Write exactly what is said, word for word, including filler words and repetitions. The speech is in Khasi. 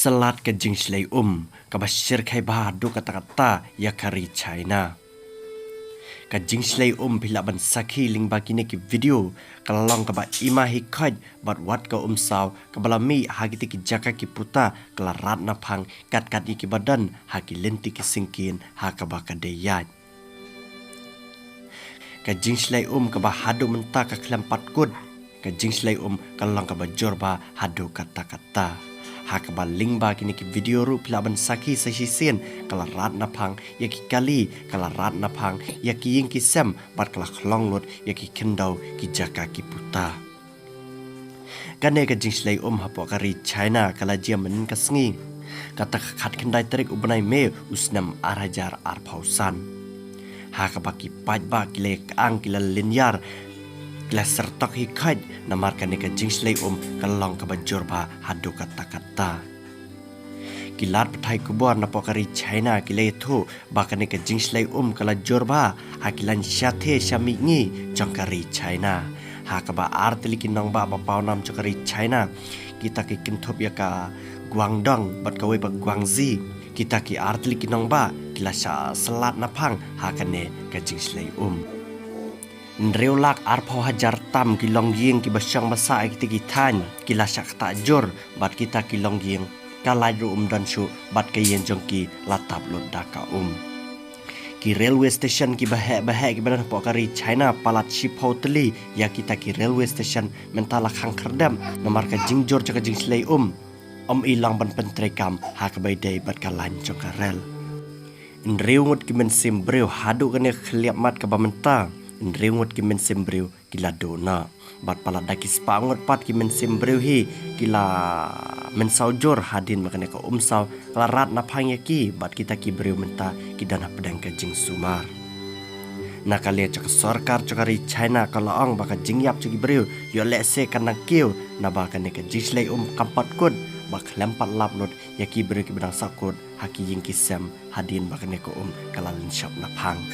Slat ka jingshlei um kaba shyrkhei bha haduh katta katta ïa ka ri China. Ka jingshlei um phi lah ban sakhi lyngba kine ki video ka la long kaba ima hi khoit bad wat ka umsaw kaba la mih ha kiti ki jaka ki puta ka la rat naphang kat kat ïa kiba don ha ki lynti ki syngkien ha kaba ka dei ïaid. Ka jingshlei um kaba haduh mynta ka khlem pat kut. Ka jingshlei um ka long kaba jur bha haduh katta katta. Ha kaba lyngba kine ki video ruh phi lah ban sakhi sa shisien ka la rat naphang ïa ki kali, ka la rat naphang ïa ki ïing ki sem bad ka la khlong lut ïa ki khyndew ki jaka ki puta. Kane ka jingshlei um hapoh ka ri China ka la jia mynnin ka sngi. Kata ka khatkhyndai tarik u bnai May u snem ar hajar arphew san. Ha kaba ki paidbah ki la ïa kyang ki la lynñiar ki la syrtok hi khoit namar kane ka jingshlei um ka long kaba jur bha haduh katta katta. Ki lad pathai khubor napoh ka ri China ki la ïathuh ba kane ka jingshlei um ka la jur bha ha ki lain shatei sha mihngi jong ka ri China. Ha kaba ar tylli ki nongbah ba pawnam jong ka ri China, kita ki kynthup ïa ka Guangdong bad kawei ba Guangxi, kita ki ar tylli ki nongbah ki la shah slat naphang ha kane ka jingshlei um. Hynriew lak arphew hajar tam ki longïing kiba shong ba sah ïa kita ki thaiñ ki la shah ktah jur bad kita ki longïing ka lait ruh um don shuh bad ka ïing jong ki la tap lut da ka um. Ki railway station kiba heh ba heh kiba don hapoh ka ri China palat shiphew tylli ïa kita ki railway station mynta la khang khyrdep namar ka jingjur jong ka jingshlei um. Ym i long ban pyntreikam ha kaba ïadei bad ka lain jong ka rel. Hynriew ngut ki mynsiem briew haduh kane ka khlieh mat kaba mynta. Hynriew ngut ki mynsiem briew ki la duh noh. Bad palat da ki spah ngut pat ki mynsiem briew hi ki la mynsaw jur hadien ba kane ka umsaw ka la rat naphang ïa ki bad kita ki briew mynta ki don hapdeng ka jingsumar. Na ka liang jong ka sorkar jong ka ri China ka la ong ba ka jingïap jong ki briew ïoh lehse kan nang kiew naba kane ka jingshlei um kam pat kut ba khlem pat lap lut ïa ki briew kiba dang sahkut ha ki ïing ki sem hadien ba kane ka um ka la lynshop naphang.